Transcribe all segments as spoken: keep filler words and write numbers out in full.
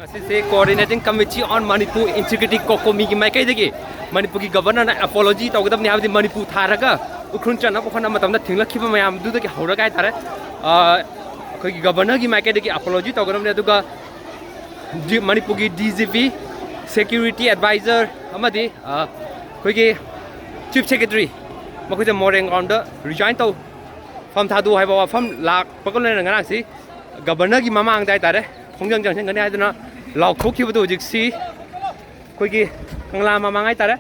ꯑꯁꯤꯁꯦ Coordinating Committee on Manipur Integrity, ꯀꯣꯀꯣꯃꯤꯒꯤ ꯃꯥꯏꯀꯩꯗꯒꯤ ꯃꯅꯤꯄꯨꯔꯒꯤ ꯒꯕꯔꯅꯔꯅ ꯑꯦꯄꯣꯂꯣꯖꯤ ꯇꯧꯒꯗꯕꯅꯤ ꯍꯥꯏꯕꯗꯤ ꯃꯅꯤꯄꯨꯔ ꯊꯥꯔꯒ ꯎꯈ꯭ꯔꯨꯜ ꯆꯟꯅꯕ ꯍꯣꯠꯅꯕ ꯃꯇꯝꯗ ꯊꯤꯡꯂꯛꯈꯤꯕ ꯃꯌꯥꯝꯗꯨꯗꯒꯤ ꯍꯧꯔꯒ ꯍꯥꯏꯇꯥꯔꯦ, ꯑ, ꯑꯩꯈꯣꯏꯒꯤ ꯒꯕꯔꯅꯔꯒꯤ ꯃꯥꯏꯀꯩꯗꯒꯤ ꯑꯦꯄꯣꯂꯣꯖꯤ ꯇꯧꯒꯗꯕꯅꯤ꯫ ꯑꯗꯨꯒ ꯗꯤ-, ꯃꯅꯤꯄꯨꯔꯒꯤ D G P, security adviser ꯑꯃꯗꯤ, ꯑ, ꯑꯩꯈꯣꯏꯒꯤ ꯆꯤꯐ ꯁꯦꯀ꯭ꯔꯦꯇꯔꯤ, ꯃꯈꯣꯏꯁꯦ ꯃꯣꯔꯦꯡ ꯒ꯭ꯔꯥꯎꯟꯗ ꯔꯤꯖꯥꯏꯟ ꯇꯧ, ꯐꯝ ꯊꯥꯗꯣꯛꯎ ꯍꯥꯏꯕ ꯋꯥꯐꯝ ꯂꯥꯛꯄꯒ ꯂꯣꯏꯅꯅ ꯉꯔꯥꯡꯁꯤ ꯒꯕꯔꯅꯔꯒꯤ ꯃꯃꯥꯡꯗ ꯍꯥꯏꯇꯥꯔꯦ, ꯈꯣꯡꯖꯪ ꯆꯪꯁꯤꯟꯒꯅꯤ ꯍꯥꯏꯗꯨꯅ ꯂꯥꯎꯊꯣꯛꯈꯤꯕꯗꯣ ꯍꯧꯖꯤꯛꯁꯤ ꯑꯩꯈꯣꯏꯒꯤ ꯀꯪꯂꯥ ꯃꯃꯥꯡ ꯍꯥꯏꯇꯥꯔꯦ,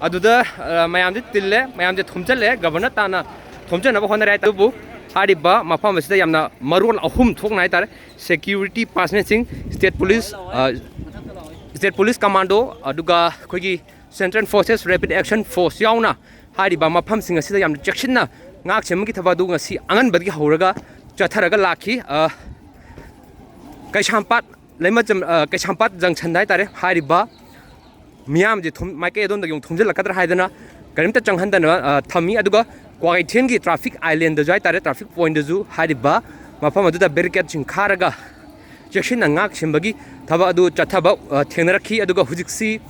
ꯑꯗꯨꯗ, ꯑ, ꯃꯌꯥꯝꯁꯦ ꯇꯤꯜꯂꯦ, ꯃꯌꯥꯝꯁꯦ ꯊꯣꯝꯖꯤꯜꯂꯦ, ꯒꯕꯔꯅꯔ ꯇꯥꯟꯅ ꯊꯣꯝꯖꯤꯟꯅꯕ ꯍꯣꯠꯅꯔꯦ ꯍꯥꯏ꯫ ꯑꯗꯨꯕꯨ ꯍꯥꯏꯔꯤꯕ ꯃꯐꯝ ꯑꯁꯤꯗ ꯌꯥꯝꯅ ꯃꯔꯣꯜ ꯑꯍꯨꯝ ꯊꯣꯛꯅ ꯍꯥꯏꯇꯥꯔꯦ, ꯁꯦꯀ꯭ꯌꯨꯔꯤꯇꯤ ꯄꯥꯔꯁꯅꯦꯜꯁꯤꯡ, ꯁ꯭ꯇꯦꯠ ꯄꯨꯂꯤꯁ, ꯑ, ꯁ꯭ꯇꯦꯠ ꯄꯨꯂꯤꯁ ꯀꯃꯥꯟꯗꯣ, ꯑꯗꯨꯒ ꯑꯩꯈꯣꯏꯒꯤ ꯁꯦꯟꯇ꯭ꯔꯦꯜ ꯐꯣꯔꯁꯦꯁ ꯔꯦꯄꯤꯗ ꯑꯦꯛꯁꯟ ꯐꯣꯔꯁ ꯌꯥꯎꯅ ꯍꯥꯏꯔꯤꯕ ꯃꯐꯝꯁꯤꯡ ꯑꯁꯤꯗ ꯌꯥꯝꯅ ꯆꯦꯛꯁꯤꯟꯅ ꯉꯥꯛ ꯁꯦꯟꯕꯒꯤ ꯊꯕꯛ ꯑꯗꯨ ꯉꯁꯤ ꯑꯉꯟꯕꯗꯒꯤ ꯍꯧꯔꯒ ꯆꯠꯊꯔꯒ ꯂꯥꯛꯈꯤ꯫ ꯑ, ꯀꯩꯁꯥꯝꯄꯥꯠ, ꯂꯩꯃꯖꯝ-, ꯑ, ꯀꯩꯁꯥꯝꯄꯥꯠ ꯖꯪꯁꯟꯗ ꯍꯥꯏꯇꯥꯔꯦ, ꯍꯥꯏꯔꯤꯕ ꯃꯤꯌꯥꯝꯁꯦ ꯊꯨꯝ-, ꯃꯥꯏꯀꯩ ꯑꯗꯣꯝꯗꯒꯤ ꯑꯃꯨꯛ ꯊꯨꯝꯖꯤꯜꯂꯛꯀꯗ꯭ꯔꯥ ꯍꯥꯏꯗꯅ ꯀꯔꯤꯝꯇ ꯆꯪꯍꯟꯗꯅ, ꯑ, ꯊꯝꯃꯤ꯫ ꯑꯗꯨꯒ ꯀ꯭ꯋꯥꯀꯩꯊꯦꯜꯒꯤ ꯇ꯭ꯔꯥꯐꯤꯛ ꯑꯥꯏꯂꯦꯟꯗꯁꯨ ꯍꯥꯏꯇꯥꯔꯦ, ꯇ꯭ꯔꯥꯐꯤꯛ ꯄꯣꯏꯟꯗꯁꯨ ꯍꯥꯏꯔꯤꯕ ꯃꯐꯝ ꯑꯗꯨꯗ ꯕꯦꯔꯤꯀꯦꯠꯁꯤꯡ ꯈꯥꯔꯒ ꯆꯦꯛꯁꯤꯟꯅ ꯉꯥꯛ ꯁꯦꯟꯕꯒꯤ ꯊꯕꯛ ꯑꯗꯨ ꯆꯠꯊꯕ, ꯑ, ꯊꯦꯡꯅꯔꯛꯈꯤ꯫ ꯑꯗꯨꯒ ꯍꯧꯖꯤꯛꯁꯤ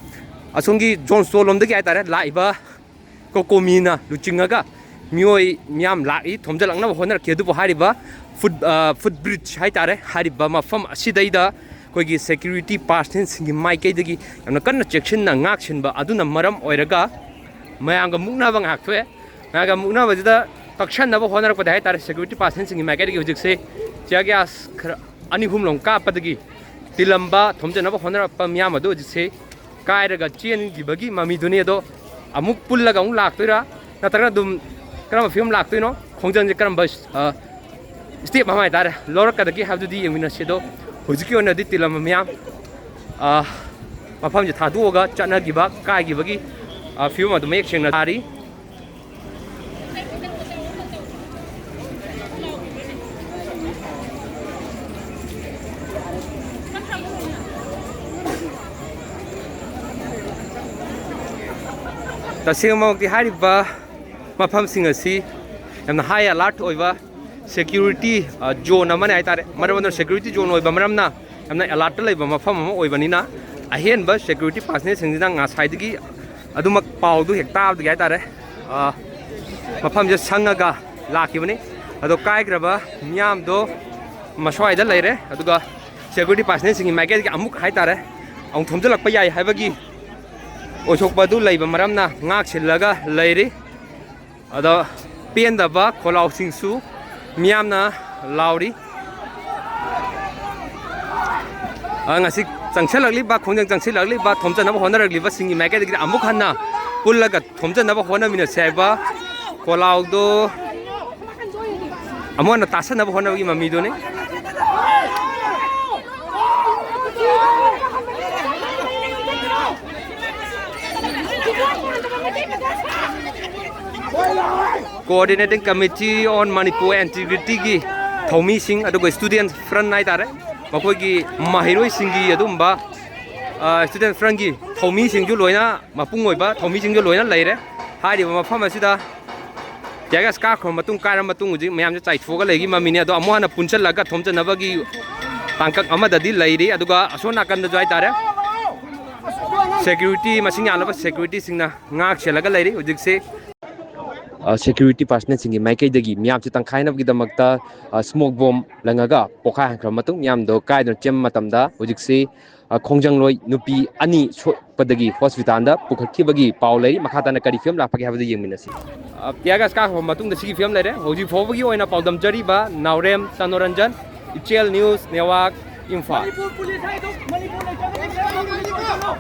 ꯑꯁꯣꯝꯒꯤ ꯖꯣꯟ ꯁ꯭ꯇꯣꯟ ꯂꯣꯝꯗꯒꯤ ꯍꯥꯏꯇꯥꯔꯦ ꯂꯥꯛꯏꯕ ꯀꯣꯀꯣꯃꯤꯅ ꯂꯨꯆꯤꯡꯉꯒ ꯃꯤꯑꯣꯏ ꯃꯤꯌꯥꯝ ꯂꯥꯛꯏ, ꯊꯣꯝꯖꯤꯜꯂꯛꯅꯕ ꯍꯣꯠꯅꯔꯛꯈꯤ꯫ ꯑꯗꯨꯕꯨ ꯍꯥꯏꯔꯤꯕ ꯐꯨꯠ-, ꯑ, ꯐꯨꯠ ꯕ꯭ꯔꯤꯖ ꯍꯥꯏꯇꯥꯔꯦ, ꯍꯥꯏꯔꯤꯕ ꯃꯐꯝ ꯑꯁꯤꯗꯩꯗ ꯑꯩꯈꯣꯏꯒꯤ ꯁꯦꯀ꯭ꯌꯨꯔꯤꯇꯤ ꯄꯥꯔꯁꯅꯦꯜꯁꯤꯡꯒꯤ ꯃꯥꯏꯀꯩꯗꯒꯤ ꯌꯥꯝꯅ ꯀꯟꯅ ꯆꯦꯛꯁꯤꯟꯅ ꯉꯥꯛ ꯁꯦꯟꯕ ꯑꯗꯨꯅ ꯃꯔꯝ ꯑꯣꯏꯔꯒ ꯃꯌꯥꯝꯒ ꯃꯨꯛꯅꯕ ꯉꯥꯏꯍꯥꯛ ꯊꯣꯛꯑꯦ꯫ ꯃꯌꯥꯝꯒ ꯃꯨꯛꯅꯕꯁꯤꯗ ꯀꯛꯁꯟꯅꯕ ꯍꯣꯠꯅꯔꯛꯄꯗ ꯍꯥꯏꯇꯥꯔꯦ, ꯁꯦꯀ꯭ꯌꯨꯔꯤꯇꯤ ꯄꯥꯔꯁꯟꯁꯤꯡꯒꯤ ꯃꯥꯏꯀꯩꯗꯒꯤ ꯍꯧꯖꯤꯛꯁꯦ ꯇꯤꯌꯔ ꯒ꯭ꯌꯥꯁ ꯈꯔ ꯑꯅꯤ ꯑꯍꯨꯝ ꯂꯣꯝ ꯀꯥꯞꯄꯗꯒꯤ ꯇꯤꯜꯂꯝꯕ, ꯊꯣꯝꯖꯤꯟꯅꯕ ꯍꯣꯠꯅꯔꯛꯄ ꯃꯤꯌꯥꯝ ꯑꯗꯨ ꯍꯧꯖꯤꯛꯁꯦ ꯀꯥꯏꯔꯒ ꯆꯦꯟꯈꯤꯕꯒꯤ ꯃꯃꯤꯗꯨꯅꯤ꯫ ꯑꯗꯣ ꯑꯃꯨꯛ ꯄꯨꯜꯂꯒ ꯑꯃꯨꯛ ꯂꯥꯛꯇꯣꯏꯔꯥ, ꯅꯠꯇ꯭ꯔꯒꯅ ꯑꯗꯨꯝ ꯀꯔꯝꯕ ꯐꯤꯕꯝ ꯂꯥꯛꯇꯣꯏꯅꯣ, ꯈꯣꯡꯖꯪꯁꯦ ꯀꯔꯝꯕ, ꯑ, ꯁ꯭ꯇꯦꯞ ꯑꯃ ꯍꯥꯏꯇꯥꯔꯦ ꯂꯧꯔꯛꯀꯗꯒꯦ ꯍꯥꯏꯕꯗꯨꯗꯤ ꯌꯦꯡꯃꯤꯟꯅꯁꯤ꯫ ꯑꯗꯣ ꯍꯧꯖꯤꯛꯀꯤ ꯑꯣꯏꯅꯗꯤ ꯇꯤꯜꯂꯝꯕ ꯃꯤꯌꯥꯝ, ꯑ, ꯃꯐꯝꯁꯦ ꯊꯥꯗꯣꯛꯑꯒ ꯆꯠꯅꯈꯤꯕ, ꯀꯥꯏꯈꯤꯕꯒꯤ, ꯑ, ꯐꯤꯕꯝ ꯑꯗꯨ ꯃꯌꯦꯛ ꯁꯦꯡꯅ ꯇꯥꯔꯤ꯫ ꯇꯁꯦꯡꯃꯛꯇꯤ ꯍꯥꯏꯔꯤꯕ ꯃꯐꯝꯁꯤꯡ ꯑꯁꯤ ꯌꯥꯝꯅ ꯍꯥꯏ ꯑꯦꯂꯥꯔꯠ ꯑꯣꯏꯕ ꯁꯦꯀ꯭ꯌꯨꯔꯤꯇꯤ, ꯑ, ꯖꯣꯟ ꯑꯃꯅꯤ ꯍꯥꯏꯇꯥꯔꯦ꯫ ꯃꯔꯝ ꯑꯗꯨꯅ ꯁꯦꯀ꯭ꯌꯨꯔꯤꯇꯤ ꯖꯣꯟ ꯑꯣꯏꯕ ꯃꯔꯝꯅ ꯌꯥꯝꯅ ꯑꯦꯂꯥꯔꯠꯇ ꯂꯩꯕ ꯃꯐꯝ ꯑꯃ ꯑꯣꯏꯕꯅꯤꯅ, ꯑꯍꯦꯟꯕ ꯁꯦꯀ꯭ꯌꯨꯔꯤꯇꯤ ꯄꯥꯔꯁꯅꯦꯜꯁꯤꯡꯁꯤꯅ ꯉꯁꯥꯏꯗꯒꯤ ꯑꯗꯨꯃꯛ ꯄꯥꯎꯗꯨ ꯍꯦꯛ ꯇꯥꯕꯗꯒꯤ ꯍꯥꯏꯇꯥꯔꯦ, ꯑ, ꯃꯐꯝꯁꯦ ꯁꯪꯉꯒ ꯂꯥꯛꯈꯤꯕꯅꯤ꯫ ꯑꯗꯣ ꯀꯥꯏꯈ꯭ꯔꯕ ꯃꯤꯌꯥꯝꯗꯣ ꯃꯁ꯭ꯋꯥꯏꯗ ꯂꯩꯔꯦ꯫ ꯑꯗꯨꯒ ꯁꯦꯀ꯭ꯌꯨꯔꯤꯇꯤ ꯄꯥꯔꯁꯅꯦꯜꯁꯤꯡꯒꯤ ꯃꯥꯏꯀꯩꯗꯒꯤ ꯑꯃꯨꯛ ꯍꯥꯏꯇꯥꯔꯦ, ꯑꯃꯨꯛ ꯊꯣꯝꯖꯤꯜꯂꯛꯄ ꯌꯥꯏ ꯍꯥꯏꯕꯒꯤ ꯑꯣꯏꯊꯣꯛꯄꯗꯨ ꯂꯩꯕ ꯃꯔꯝꯅ ꯉꯥꯛ ꯁꯤꯜꯂꯒ ꯂꯩꯔꯤ꯫ ꯑꯗꯣ ꯄꯦꯟꯗꯕ ꯈꯣꯜꯂꯥꯎꯁꯤꯡꯁꯨ ꯃꯤꯌꯥꯝꯅ ꯂꯥꯎꯔꯤ꯫ ꯑ, ꯉꯁꯤ ꯆꯪꯁꯤꯜꯂꯛꯂꯤꯕ, ꯈꯣꯡꯖꯪ ꯆꯪꯁꯤꯜꯂꯛꯂꯤꯕ, ꯊꯣꯝꯖꯅꯕ ꯍꯣꯠꯅꯔꯛꯂꯤꯕꯁꯤꯡꯒꯤ ꯃꯥꯏꯀꯩꯗꯒꯤ ꯑꯃꯨꯛ ꯍꯟꯅ ꯄꯨꯜꯂꯒ ꯊꯣꯝꯖꯅꯕ ꯍꯣꯠꯅꯃꯤꯟꯅꯁꯤ ꯍꯥꯏꯕ ꯈꯣꯜꯂꯥꯎꯗꯣ ꯑꯃꯨꯛ ꯍꯟꯅ ꯇꯥꯁꯟꯅꯕ ꯍꯣꯠꯅꯕꯒꯤ ꯃꯃꯤꯗꯨꯅꯤ꯫ Coordinating Committee on Manipur Integrityꯒꯤ ꯊꯧꯃꯤꯁꯤꯡ, ꯑꯗꯨꯒ Student Front ꯍꯥꯏꯇꯥꯔꯦ, ꯃꯈꯣꯏꯒꯤ ꯃꯍꯩꯔꯣꯏꯁꯤꯡꯒꯤ ꯑꯗꯨꯒꯨꯝꯕ, ꯑ, Student Frontꯀꯤ ꯊꯧꯃꯤꯁꯤꯡꯁꯨ ꯂꯣꯏꯅ, ꯃꯄꯨꯡ ꯑꯣꯏꯕ ꯊꯧꯃꯤꯁꯤꯡꯁꯨ ꯂꯣꯏꯅ ꯂꯩꯔꯦ꯫ ꯍꯥꯏꯔꯤꯕ ꯃꯐꯝ ꯑꯁꯤꯗ tear gas ꯀꯥꯞꯈ꯭ꯔꯕ ꯃꯇꯨꯡ, ꯀꯥꯏꯔꯕ ꯃꯇꯨꯡ ꯍꯧꯖꯤꯛ ꯃꯌꯥꯝꯁꯦ ꯆꯥꯏꯊꯣꯛꯑꯒ ꯂꯩꯈꯤ ꯃꯃꯤꯅꯤ꯫ ꯑꯗꯣ ꯑꯃꯨꯛ ꯍꯟꯅ ꯄꯨꯟꯁꯤꯜꯂꯒ ꯊꯣꯝꯖꯅꯕꯒꯤ ꯇꯥꯡꯀꯛ ꯑꯃꯗꯗꯤ ꯂꯩꯔꯤ꯫ ꯑꯗꯨꯒ ꯑꯁꯣꯝ ꯅꯥꯀꯟꯗꯁꯨ ꯍꯥꯏꯇꯥꯔꯦ, ꯁꯦꯀ꯭ꯌꯨꯔꯤꯇꯤ, ꯃꯁꯤꯡ ꯌꯥꯝꯂꯕ ꯁꯦꯀ꯭ꯌꯨꯔꯤꯇꯤꯁꯤꯡꯅ ꯉꯥꯛ ꯁꯦꯜꯂꯒ ꯂꯩꯔꯤ ꯍꯧꯖꯤꯛꯁꯦ꯫ ꯑ, ꯁꯦꯀ꯭ꯌꯨꯔꯤꯇꯤ ꯄꯥꯔꯁꯅꯦꯜꯁꯤꯡꯒꯤ ꯃꯥꯏꯀꯩꯗꯒꯤ ꯃꯤꯌꯥꯝꯁꯦ ꯇꯪꯈꯥꯏꯅꯕꯒꯤꯗꯃꯛꯇ, ꯑ, ꯁ꯭ꯃꯣꯛ ꯕꯣꯝ ꯂꯪꯉꯒ ꯄꯣꯈꯥꯏꯍꯟꯈ꯭ꯔꯕ ꯃꯇꯨꯡ, ꯃꯤꯌꯥꯝꯗꯣ ꯀꯥꯏꯗꯨꯅ ꯆꯦꯟꯕ ꯃꯇꯝꯗ ꯍꯧꯖꯤꯛꯁꯤ, ꯑ, ꯈꯣꯡꯖꯪꯂꯣꯏ ꯅꯨꯄꯤ ꯑꯅꯤ ꯁꯣꯛꯄꯗꯒꯤ ꯍꯣꯁꯄꯤꯇꯥꯜꯗ ꯄꯨꯈꯠꯈꯤꯕꯒꯤ ꯄꯥꯎ ꯂꯩꯔꯤ꯫ ꯃꯈꯥ ꯇꯥꯅ ꯀꯔꯤ ꯐꯤꯕꯝ ꯂꯥꯛꯄꯒꯦ ꯍꯥꯏꯕꯗꯨ ꯌꯦꯡꯃꯤꯟꯅꯁꯤ꯫ ꯑ, tear gas ꯀꯥꯞꯈ꯭ꯔꯕ ꯃꯇꯨꯡꯗ ꯁꯤꯒꯤ ꯐꯤꯕꯝ ꯂꯩꯔꯦ꯫ ꯍꯧꯖꯤꯛ ꯐꯥꯎꯕꯒꯤ ꯑꯣꯏꯅ ꯄꯥꯎꯗꯝꯖꯔꯤꯕ ꯅꯥꯎꯔꯦꯝ ꯇꯅꯣꯔꯟꯖꯟ, ꯏꯆꯦꯜ news network, Imphal. Manipur police ꯍꯥꯏꯗꯣ ꯃꯅꯤꯄꯨꯔ ꯂꯩꯇ꯭ꯔꯒꯗꯤ ꯀꯔꯝꯕ ꯄꯨꯂꯤꯁ ꯑꯣꯏꯗꯣꯏꯅꯣ?